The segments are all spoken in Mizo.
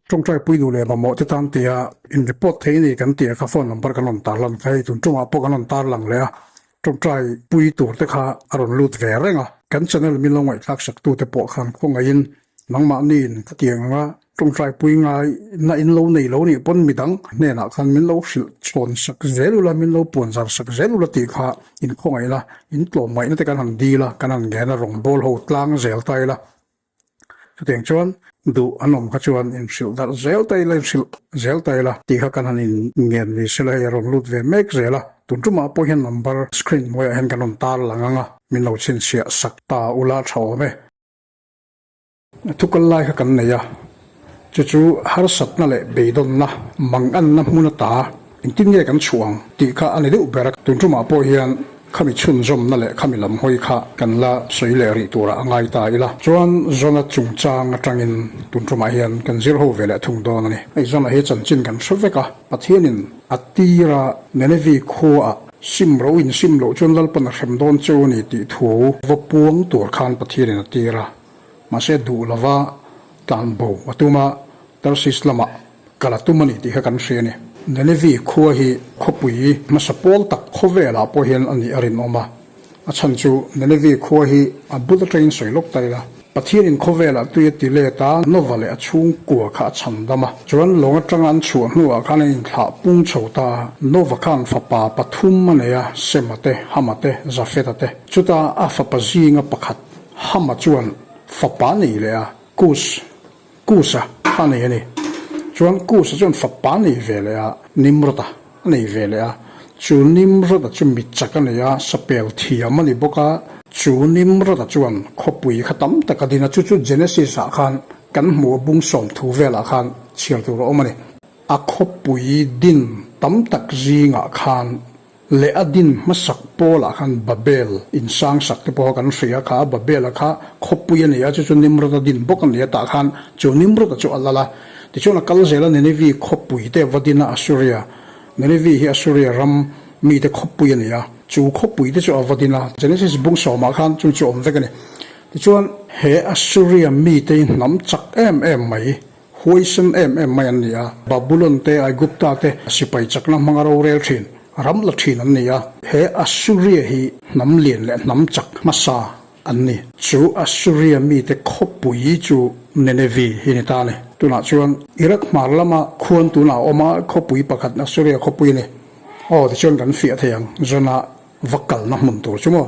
Tawngtai pui duh leh mamawh te tan tia in report thei ni kan tih a kha phone number kan rawn tarlan kha hei tun tumah pawh kan rawn tarlang leh a, tawngtai pui tur te kha a rawn lut ve reng a. Kan channel min lo ngaihthlak sak tu te pawh khan khawngaihin nangmahniin khatiang anga tawngtai pui ngai na in lo nei lo nih pawn midang hnenah khan min lo hrilh chhawn sak zel ula, min lo puan zar sak zel ula tih kha in khawngaihna, in tlawmngaihna te kan han dil a, kan han ngen a rawngbawl ho tlang zel ta ila. Chutiang chuan duh an awm kha chuan inhrilh darh zel ta ila, inhrilh zel ta ila tih kha kan han inngen ni sela hei a rawn lut ve mek zel a. Tun tumah pawh hian number screen hnuaiah hian kan rawn tar lang ang a, min lo chhinchhiah sak ta ula tha awm e. Thukal lai kha kan nei a, chu chu harsatna leh beidawnna manganna hmun ata Engtin nge kan chhuah ang tih kha a ni deuh ber a, tun tumah pawh hian khami chhunzawmna leh khami lam hawi kha kan la sawi leh rih turah a ngai ta ila. Chuan Zona chungchang atangin tun tumah hian kan zir ho ve leh thung dawn a ni. Hei Zona hi chanchin kan hre vek a, Pathianin a tira Nenevi khuaah sim ro in sim loh chuan Lalpan a hrem dawn cheu a ni tih thu va puang tur khan Pathianin a tir a, mahse duh lova tlanbo a tum a, Tarsis lamah Kal a tum a ni tih kha kan hria a ni. Nenevi khua hi khawpui hmasa pawl tak khawvelah pawh hian a nih a rinawm a. A chhan chu Nenevi khua hi a bul atangin sawi lawk ta ila. Pathianin khawvelah tui a ti let a, Nova leh a chhungkua kha a chhan dam a. Chuan lawng atanga an chhuah hnuah khan an inthlah pung chho ta a. Nova khan fapa pathum a nei a, Sema te, Hama te, Jafeta te. Chuta a fapa zinga pakhat Hama chuan fapa a nei leh a, Kus. Kusa kha a nei a ni. Chuan Kusa chuan fapa a nei ve leh a, Nimrod-a a nei ve leh a. Chu Nimrod-a chu mi chak a nei a, sapel thiam a ni bawk a. Chu Nimrod-a chuan khawpui kha tam tak a din a, chu chu Genesis-ah khan kan hmu a, bung 30 velah khan chhiar tur a awm a ni. A khawpui din tam tak zingah khan Leh a din hmasak pawlah khan Babel in sang sak te pawh kan hria kha, Babel-a kha khawpui a ni a, chu chu Nimrod-a din bawk a ni a, tah khan chu Nimrod-a chu a lal a. Tichuan a kal zel a, Ninevi khawpui te va din a, Assuria, Ninevi hi Assuria ram mite khawpui a ni a, chu khawpui te chu a va din a, Genesis bung sawmah khan chung chu a awm vek a ni. Tichuan he Assuria mite hi hnam chak em em mai Huaisen em em mai an ni a, Babulon te, Aigupta te sipai chakna hmanga rorel thin, ram la thin an ni a. He Assuria hi hnam lian leh hnam chak hmasa an ni. Chu Assuria mite khawpui chu Nenevi hi ni ta a ni. Tunah chuan Iraq hmar lama khuan tunah a awm a, khawpui pakhat Assuria khawpui a ni. Aw, tichuan kan fiah thei ang, Jonah va kalna hmun tur chu maw?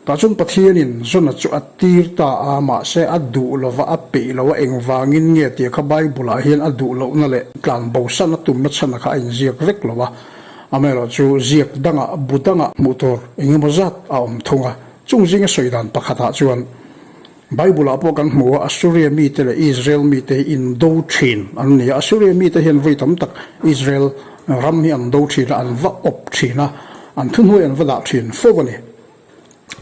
Tah chuan Pathianin Jona chu a tir ta a, mahse a duh lova, a peih lo a, engvangin nge tia kha Bible-ah hian a duh lohna leh tlanbosan a tumna chhana kha a inziak vek lo a. Amaherawhchu ziak dangah, bu dangah hmuh tur eng emaw zat a awm thung a. Chung zinga sawi dan pakhatah chuan Bible-ah pawh kan hmu a, Assuria mite leh Israel mite hi indo thin an ni a. Assuria mite hian vawi tam tak Israel ram hi an do thin a, an va awp thin a, an thuhnuai an va dah thin fo a ni.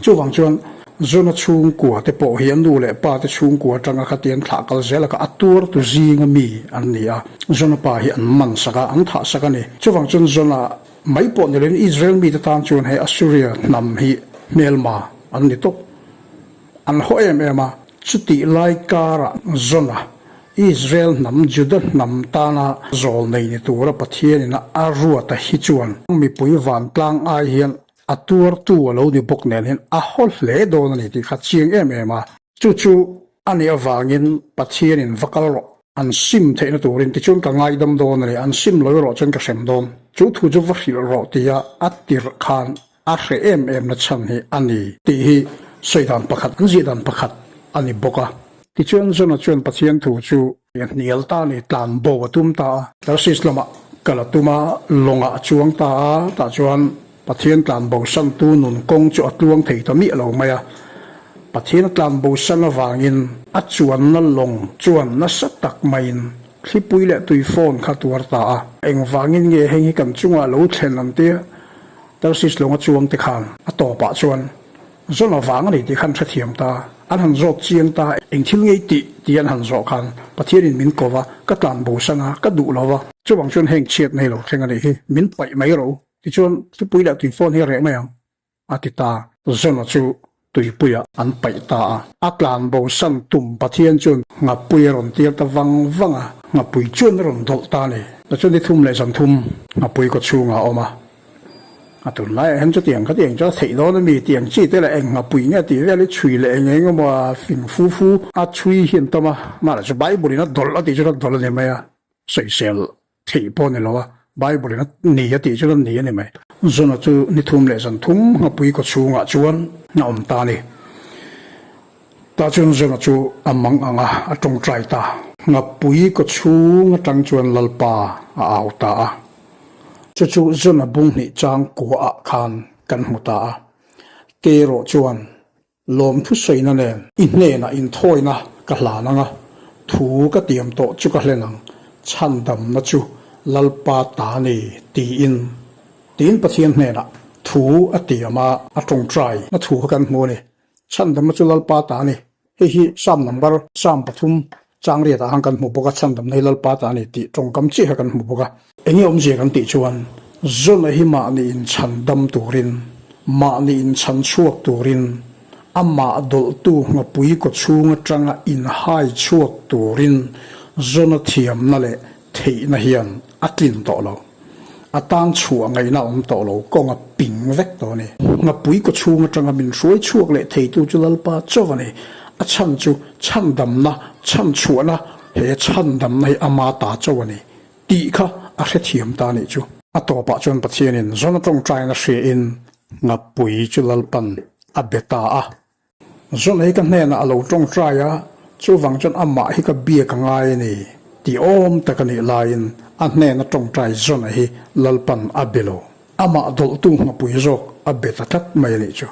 Chuvang chuan Jona chhungkua te pawh hi a nu leh pa te chhungkua atanga khatiang thlah kal zel a kha a tuar tu zinga mi an ni a. Jona pa hi an man sak a, an thah sak a ni. Chuvang chuan Jona mai pawh ni loin Israel mite tan chuan he Assuria hnam hi hmelma an ni tawp. An haw em em a, chutih lai karah Jona Israel hnam Juda hnam tana zawl nei ni tura Pathianin a ruat a hi chuan mipui vantlang ai hian A tuartu a lo ni bawk nen hian a haw hle dawn a ni tih kha chiang em em a. Chu chu a nih avangin Pathianin va kal rawh, an sim theihna turin tichuan ka ngaidam dawn a ni, an sim lo erawh chuan ka hrem dawn. Chu thu chu va hrilh rawh tia a tirh khan a hre em em na chhan hi a ni tih hi sawi dan pakhat, an ziah dan pakhat a ni bawk a. Tichuan Jona chuan Pathian thu chu a hnial ta a ni, tlan bo a tum ta a. Tarsis lamah kal a tum a, lawngah a chuang ta a, tah chuan Pathian tlan bo santu nun kawng chu a tluang thei ta miah lo mai a. Pathian a tlan bo san avangin a chuanna lawng chuan nasa tak maiin thlipui leh tui phone kha tuar ta a. Engvangin nge heng hi kan chungah lo thlen an tia Tarsis lawnga chuang te khan a tawpah chuan Zawn avang a ni tih khan hrethiam ta, an han zawt chiang ta, eng thil ngei tih tih an han zawh khan Pathianin min ko va, ka tlan bo san a, ka duh lo va, chuvang chuan heng chhiat nei lo thleng a nih hi, min paih mai ro, tichuan thupui leh tui phone hi a reh mai ang, a ti ta. Zawn a chu. Tuipuiah an paih ta a. A tlan bosan tum Pathian chuan nghapui a rawn tir ta vang vang a, nghapui chuan a rawn dawlh ta a ni. Tichuan ni thum leh zan thum nghapui kaw chhungah a awm a. A tunlaiah hian chutiang kha tiang chu a theih dawn a mi tiang chi te leh eng nghapui nge tih vel hi chhui leh eng eng emaw a fing fu fu a chhui hi an tam a, mahse chu Bible in a dawlh a tih chuan a dawlh a ni mai a, sawisel Theih pawh ni lo a, Bible in a ni a tih chu a ni a ni mai. Zona chu ni thum leh zan thum nghapui kaw chhungah chuan a awm ta a ni. Tah chuan Zona chu a mang ang a, a tawngtai ta. Nghapui kaw chhung atang chuan Lalpa a au ta a. Chu chu Zona bung hnih chang kuaah khan kan hmu ta a. Kei erawh chuan Lawmthu sawina nen i hnenah inthawina ka hlan ang a, thu ka tiam tawh chu ka hlen ang, chhandamna chu Lalpa ta ni tiin. Tiin Pathian hnenah thu a tiam a, a tawngtai na thu kha kan hmu a ni. Chhandamna chu Lalpa ta ni. Hei hi Psalm number Psalm pathum Changriatah khan kan hmu bawk a, chhandamna hi Lalpa ta a ni tih tawngkam chiah kha kan hmu bawk a. Enge awmzia kan tih chuan Zona hi mahni inchhandam turin, mahni inchhanchhuak turin, amah dawlhtu nghapui kawchhung atanga inhai chhuak turin Zona thiamna leh theihna hian a tlin tawh lo. A tan chhuah ngaihna a awm tawh lo, kawng a ping vek tawh a ni. Nghapui kaw chhung atanga min hruai chhuak leh theitu chu Lalpa chauh a ni. A chhan chu chhandamna, chhanchhuahna, he chhandamna hi ama ta chauh a ni tih kha a hrethiam ta a nih chu. A tawpah chuan Pathianin Zona tawngtaina hriain Nghapui chu Lalpan a be ta a. Zona hi ka hnenah a lo tawngtai a, chuvang chuan amah hi ka biak a ngai a ni tih awm tak a nih laiin a hnena tawngtai Zona hi Lalpan a be lo. Amah dawlhtu nghapui zawk a be ta tlat mai a nih chu.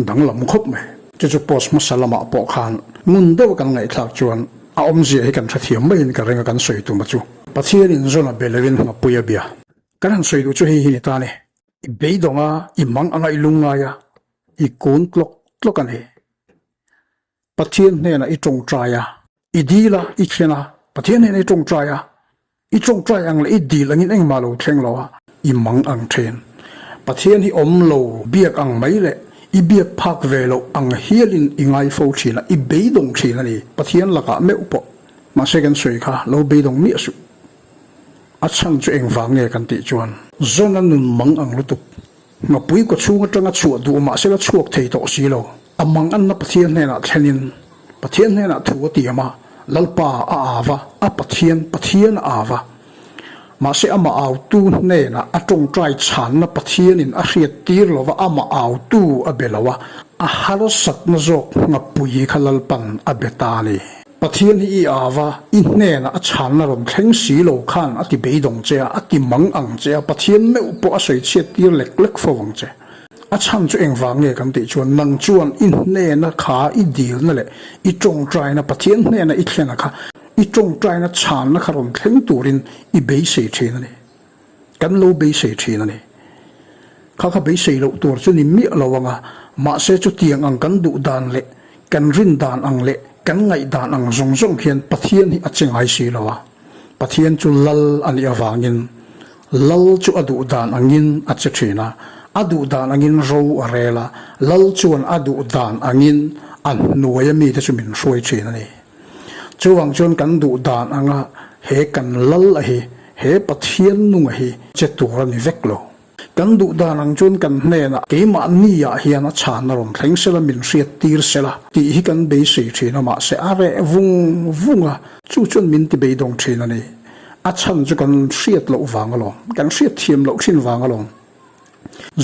Danglam khawp mai. Chu chu post hmasa lamah pawh khan ngun deuh kan ngaihthlak chuan a awmzia hi kan hrethiam maiin ka ring a kan sawi tum a chu. Pathianin Zona be loin nghapui a bia. Kan han sawi duh chu hei hi ni ta a ni. I beidawng a, i mang anga i lungngai a, i kun tlawk tlawk a ni. Pathian hnenah i tawngtai a, i dil a, i thlen a, Pathian hnenah i tawngtai a, i tawngtai ang leh i dil angin engmah lo thleng lo a, i mang ang then. Pathian hi awm lo biak ang mai leh i biak phak ve loh ang hialin i ngai fo thin a, i beidawng thin a ni. Pathian lakah meuh pawh. Mahse kan sawi kha lo beidawng miah suh. A chhan chu engvang nge kan tih chuan Zona nun mang ang lutuk. Ngapui kaw chhung atanga chhuah duh mahse la chhuak thei tawh si lo. A mang anna Pathian hnenah thlenin Pathian hnenah thu a tiam a, Lalpa a au a, a Pathian Pathian a au a. Mahse amah autu hnenah a tawngtai chhanna Pathianin a hriat tir lova amah autu a be lo a, a harsatna zawk ngapui kha Lalpan a be ta a ni. Pathian hi i au a, i hnenah a chhanna rawn thleng si lo khan a ti beidawng che a, a ti mang ang che a, Pathian meuh pawh a sawi chhiat tir lek lek fo ang che. A chhan chu engvang nge kan tih chuan nang chuan i hnena kha i dilna leh i tawngtaina Pathian hnena i thlena kha i tawngtaina chhanna kha rawn thleng turin i beisei thin a ni. Kan lo beisei thin a ni. Kha kha beisei loh tur chu ni miah lo ang a, mahse chutiang ang kan duh dan leh kan rin dan ang leh kan ngaih dan ang zawng zawng hian Pathian hi a che ngai si lo a. Pathian chu lal a nih avangin lal chu a duh dan angin a che thin a, a duh dan angin ro a rel a, lal chuan a duh dan angin a hnuaia mite chu min hruai thin a ni. Chuvang chuan kan duh dan anga he kan lal a hi He Pathian nunga hi che tur a ni vek lo. Kan duh dan ang chuan kan hnenah keimahni ah hian a chhan a rawn thleng sela min hriat tir sela tih hi kan beisei thin a mahse a reh vung vung a, chu chuan min ti beidawng thin a ni. A chhan chu kan hriat loh vang alawm, kan hriat thiam loh thin vang alawm.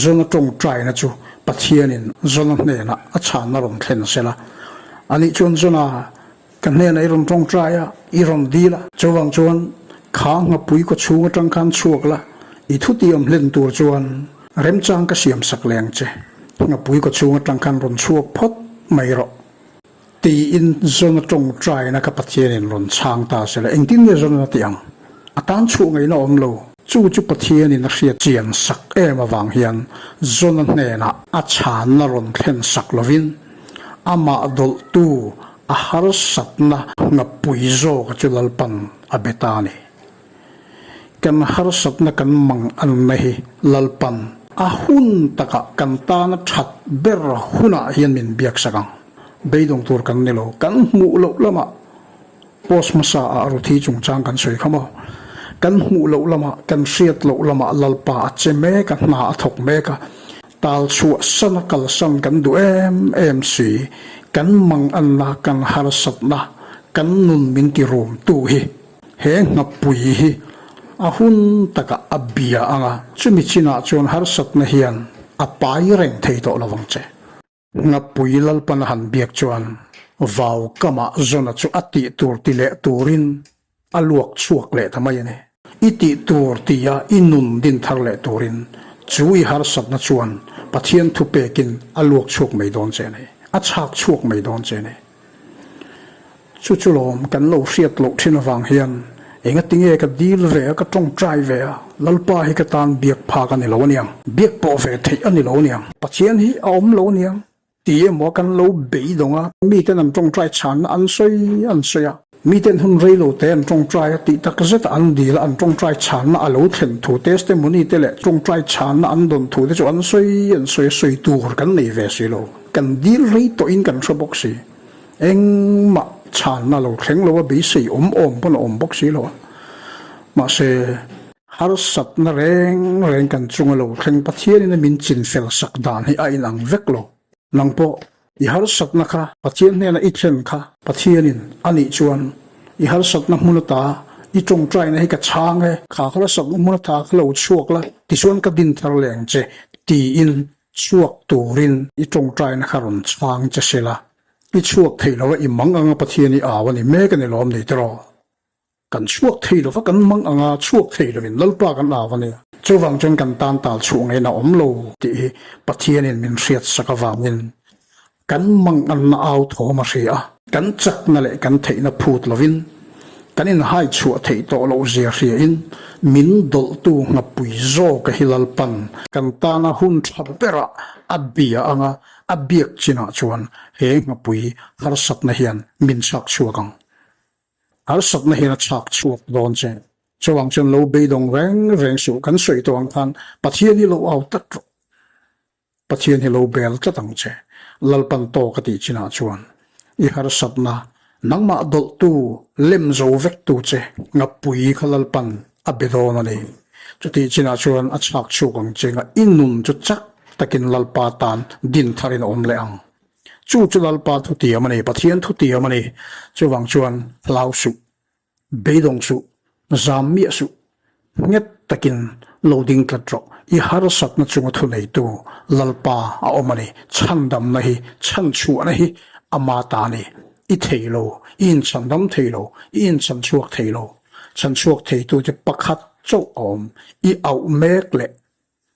Zona tawngtaina chu Pathianin Zona hnenah a chhan a rawn thlen sela anih chuan Zona Ka hnenah i rawn tawngtai a, i rawn dil a. Chuvang chuan kha nghapui kaw chhung atang khan chhuak la, i thutiam hlen tur chuan remchang ka siam sak leh ang che. Nghapui kaw chhung atang khan rawn chhuak phawt mai rawh. Tiin Zona tawngtaina kha Pathianin rawn chhang ta se la, engtin nge Zona tih ang? A tan chhuah ngaihna awm lo. Chu chu Pathianin a hriat chian sak em avang hian Zona hnenah a chhanna rawn thlen sak lovin amah dawlhtu A harsatna ngapui zawka chu Lalpan a be ta a ni. Kan harsatna kan mang anna hi Lalpan A hun takah kan tana that ber hunah hian min biaksak ang. Beidawng tur kan ni lo. Kan hmuh loh lamah post hmasa ah Ruthi chungchang kan sawi kha maw? Kan hmuh loh lamah, kan hriat loh lamah Lalpa a che mek a, hna a thawk mek a. Tal chhuah sana kalsan kan duh em em si. Kan manganna, kan harsatna, kan nun min ti rumtu hi. He nghapui hi a hun takah a bia ang a, chumi chinah chuan harsatna hian a pai reng thei tawh lo vang che. Nghapui Lalpan a han biak chuan vau kamah Zona chu a tih tur ti leh turin a luak chhuak leh ta mai a ni. I tih tur tia i nun din thar leh turin chu i harsatna chuan Pathian thupekin a luak chhuak mai dawn che a ni, a chhak chhuak mai dawn che a ni. Chu chu lawm kan lo hriat loh thin avang hian engati nge ka dil ve a, ka tawngtai ve a, Lalpa hi ka tan biak phak a ni lo aniang, biak pawh ve theih a ni lo aniang, Pathian hi a awm lo aniang ti emaw kan lo beidawng a, miten an tawngtai chhanna an sawi an sawi a, miten hun rei lo te an tawngtai a tih tak zeta an dil a, an tawngtai chhanna a lo thlen thu testimony te leh tawngtai chhanna an dawn thu te chu an sawi an sawi a, sawi tur kan nei ve si lo, kan dil rei tawhin kan hre bawk si. Engmah chhanna lo thleng lo a beisei awm awm pawn a awm bawk si lo a. Mahse, harsatna reng reng kan chunga lo thleng Pathianin a min chinfel sak dan hi a inang vek lo. Nang pawh i harsatna kha Pathian hnena i thlen kha Pathianin a nih chuan i harsatna hmun ata i tawngtaina hi ka chhang e, kha harsatna hmun ata ka lo chhuak la tichuan ka din thar leh ang che tiin Chhuak turin i tawngtaina kha rawn chhang che se la, i chhuak thei lo a, i mang anga Pathian i au a ni mek a ni lawm ni tiraw? Kan chhuak thei lo va, kan mang anga chhuak thei lovin Lalpa kan au a nia. Chuvang chuan kan tan tal chhuah ngaihna awm lo tih hi Pathianin min hriat sak avangin Kan manganna au thawm a hria a. Kan chakna leh kan theihna phut lovin, kan inhai chhuah theih tawh loh zia hriain min dawlhtu nghapui zawka hi Lalpan kan tana hun tha berah a bia anga a biak chinah chuan he nghapui harsatna hian min chhak chhuak ang. Harsatna hian a chhak chhuak dawn che. Chuvang chuan lo beidawng reng reng suh kan sawi tawh ang khan Pathian hi lo au tlat rawh. Pathian hi lo bel tlat ang che. Lalpan tawk a tih chinah chuan i harsatna, nangmah dawlhtu, lem zo vektu che ngapui kha Lalpan a be dawn a ni. Chutih chinah chuan a chhak chhuk ang che nga i nun chu chak takin Lalpa tan din tharin a awm leh ang. Chu chu Lalpa thutiam a ni, Pathian thutiam a ni. Chuvang chuan hlau suh. Beidawng suh, zam miah suh, nghet takin lo ding tlat rawh. I harsatna chunga thuneitu Lalpa a awm a ni. Chhandamna hi, chhanchhuahna hi ama ta a ni. I thei lo, i inchhandam thei lo, i inchhanchhuak thei lo. Chhanchhuak theitute pakhat chauh a awm. I auh mek leh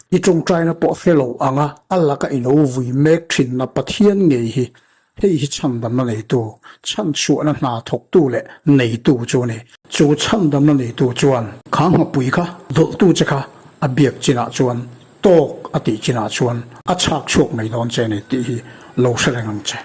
I tawngtaina pawh hre lo anga a laka i lo vui mek thinna Pathian ngei hi hei hi chhandamna neitu, chhanchhuahna hna thawktu leh neitu chu a ni. Chu chhandamna neitu chuan kha nghapui kha dawlhtu che kha a biak chinah chuan tawk a tih chinah chuan a chhak chhuak mai dawn che a ni tih hi lo hre reng ang che.